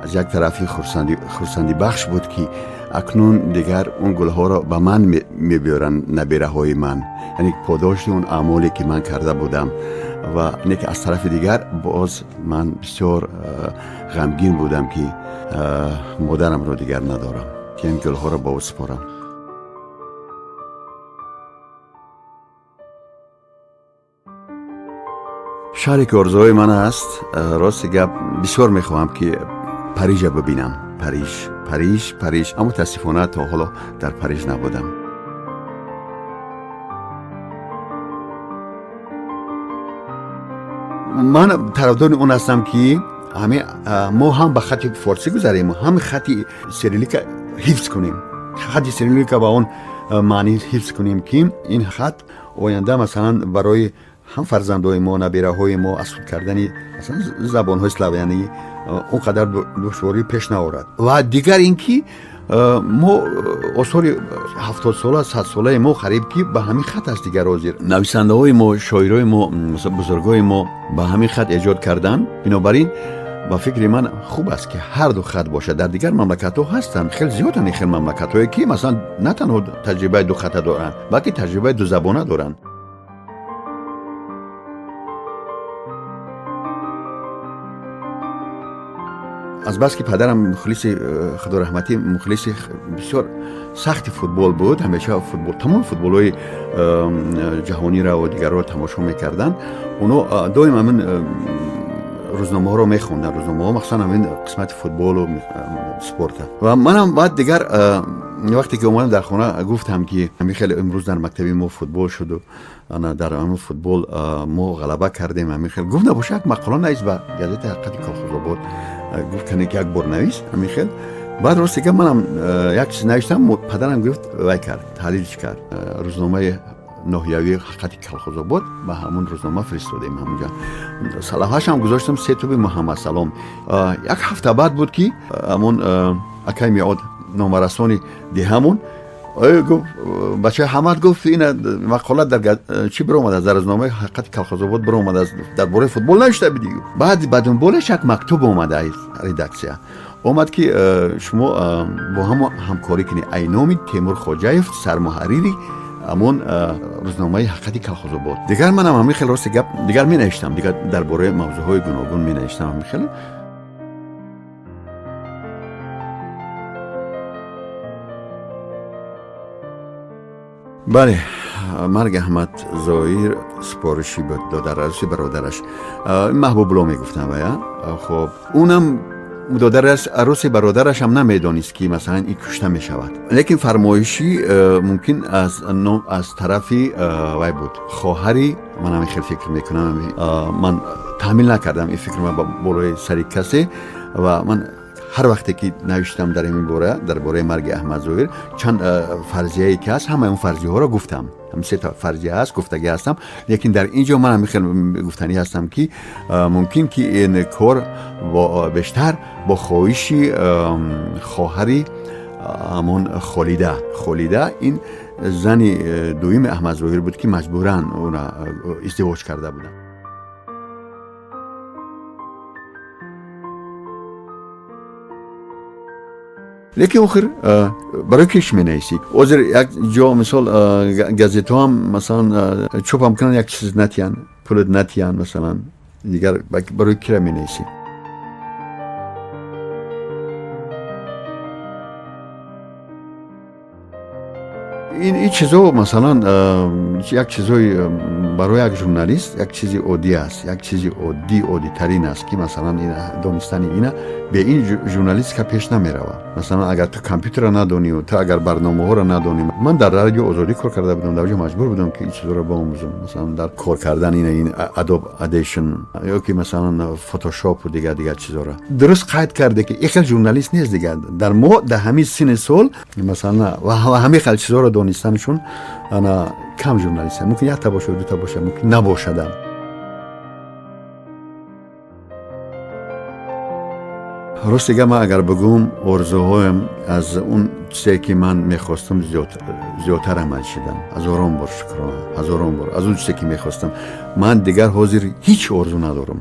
Аз як тарафи хурсандибахш буд, ки акнун дигар он гулҳоро ба ман мебиёранд набираҳои ман, яъне подошти он аъмоле ки ман карда будам. Ва не ки аз тарафи дигар боз ман бисёр ғамгин будам, ки модарамро дигар надорам, ки ин гулҳоро ба ӯ супорам. Шаҳре ки орзуҳои ман аст, рости гап, бисёр мехоҳам, ки Парижа бибинам. Париж, Париж, Париж, аммо мутаассифона то ҳоло дар Париж набудам. Ман тарафдори он ҳастам, ки ҳами мо ҳам ба хати форсӣ гузарем, ҳам хати сирилика ҳифз кунем. Хати сирилика ба он маънӣ ҳифз кунем, ки ин хат оянда, масалан, барои ҳам фарзандои мо, набираҳои мо аз худ кардани, масалан, забонҳои славянӣ он қадар душворӣ пеш наорад. Ва дигар ин ки мо осори 70сола, 100солаи мо қариб ки ба ҳамин хат аст. Дигар ҳозир нависандаҳои мо, шоирои мо, бузургои мо ба ҳамин хат эҷод карданд. Бинобар ин, ба фикри ман, хуб аст, ки ҳар ду хат бошад. Дар дигар мамлакатҳо ҳастанд, хеле зиёданд ин хел мамлакатҳое, ки, масалан, на танҳо таҷрибаи духата доранд, балки таҷрибаи дузабона доранд. Азбаски падарам мухлиси, худо раҳматӣ, мухлиси бисёр сахти футбол буд, ҳамеша футбол, тамоми футболҳои ҷаҳонира ва дигарро тамошо мекарданд. Оно доим ҳамин рӯзномаҳоро мехонданд, рӯзномаҳо, махсусан ҳамин қисмати футболу спорта. Ва манам баъд дигар вақте ки омадам дар хона, гуфтам, ки ҳамин хеле имрӯз дар мактаби мо футбол шуду дар ҳамин футбол мо ғалаба кардем. Ҳамин хел гуфт: «Набоша, як мақола навис ба газетаи Ҳақиқати Колхозобод». Гуфт, кане ки як бор навис. Ҳамин хел баъд, рости гап, манам як чиз навиштам. Падарам гуфт, вай кард, таҳлилш кард, рӯзномаи ноҳиявии Ҳақиқати Калхозобод, ба ҳамун рӯзнома фиристодем. Ҳамунҷа сарлавҳашам гузоштам «Се туби Муҳаммадсалом». Як ҳафта баъд буд, ки ҳамун акай Меод, номарасони деҳамун, гуфт: «Бачаи Ҳамад», гуфт, «ина мақола дар чӣ биромадааст, дар рӯзномаи Ҳақиқати Калхозобод биромадааст, дар бораи футбол навишта бидӣ». Баъд ба дунболаш як мактуб омада, редаксия омад, ки шумо бо ҳамо ҳамкорӣ кунед, айноми Темур Хоҷаев, сармуҳаррири ҳамон рӯзномаи Ҳақиқати Калхозобод. Дигар манам ҳамин хел, рости гап, дигар менавиштам, дигар дар бораи мавзӯъҳои гуногун менавиштам. Ҳамин хел. Бале, марги Аҳмад Зоир супориши буд додараси бародараш Маҳбубулло мегуфтам вая. Хоб, унам арӯси бародарашам намедонист, ки, масалан, ин кушта мешавад, лекин фармоишӣ мумкин аз тарафи вай буд, хоҳари ман. Ҳамин хел фикр мекунам. Ман таҳмил накардам ин фикр ба болои сари касе. Ва ман ҳар вақте ки навиштам дар ин бора, дар бораи марги Аҳмад Зоҳир, чанд фарзияе ки ҳаст, ҳамаи он фарзияҳоро гуфтам. Ҳам се та фарзия ҳаст, гуфтагӣ ҳастам. Лекин дар ин ҷо ман ҳамин хел гуфтанӣ ҳастам, ки мумкин ки ин кор бештар бо хоҳиши хоҳари ҳамон Холида. Холида ин зани дуюми Аҳмад Зоҳир буд, ки маҷбуран ӯра издивоҷ карда буданд. Лекин охир барои киш менависӣ? Ҳозир як ҷо, мисол, газетҳоам, масалан, чопам кунанд, як чиз натиян, пулат натиян, масалан, дигар барои кира менависӣ? Ин чизо, масалан, як чизои барои як журналист як чизи оддӣ аст, як чизи оддӣ, оддитарин аст, ки, масалан, донистани ина, бе ин журналистика пеш намерава. Масалан, агар ту компютерро надонию ту агар барномаҳоро надонӣ. Ман дар Радио Озодӣ кор карда будам, дар ҷо маҷбур будам, ки ин чизоро биомӯзам. Масалан, дар кор кардан ина, ин Adobe Audition ё ки, масалан, Фотошопу дигар дигар чизоро. Дуруст қайд карде, ки ин хел журналист нест дигар дар мо, дар ҳамин синни сол, масалан, ва ҳамин хел чизоро донистанашон ана кам журналист. Мумкин якта бошад, дута бошад, мумкин набошадам. Рости гап, ман агар бигӯм, орзуҳоям аз он чизе ки ман мехостам зиёдтар амал шидам. Ҳазорон бор шукрона, ҳазорон бор. Аз он чизе ки мехостам, ман дигар ҳозир ҳеҷ орзу надорам.